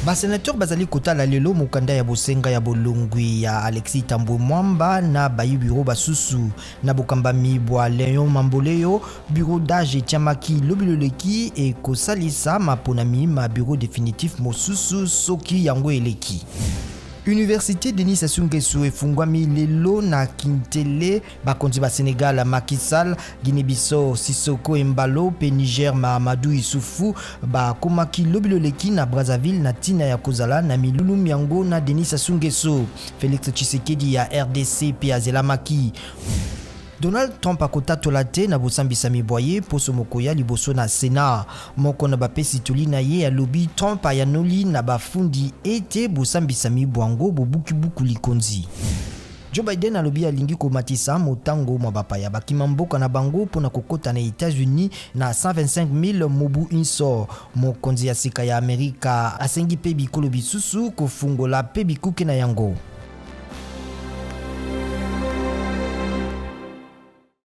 Basenateur bazali kotala lelo mokanda ya bosenga ya bolongwi ya Alexis Thambwe Mwamba na bayi bureau basusu na bokambami bwa Leon Mamboleo. Bureau d'âge etiamaki lobi loleki ekosalisa maponami ma bureau définitif mosusu soki yango eleki. Université Denis Sassou Nguesso efungwami lelo na Kintele. Bakonzi ba Sénégal Macky Sall, Guinée-Bissau Sissoko Embalo pe Niger Mahamadou Issoufou bakomaki lobi loleki na Brazzaville na ntina ya kozala na milulu myango na Denis Sassou Nguesso. Félix Tshisekedi ya RDC pe azelamaki. Donald Trump akotatola te na bosambisami bwa ye poso mokoya liboso na Senat. Moko na bapesi toli na ye alobi Trump ayanoli na bafundi ete bosambisami bwango bobuki buku likonzi. Joe Biden alobi alingi komatisa motango mwa bapaya bakima mboka na bango mpo na kokota na Etats-Unis na 125 000 mobu inso. Mokonzi ya sika ya Amerika asengi mpe bikolo bisusu kofungola mpe bikuke na yango.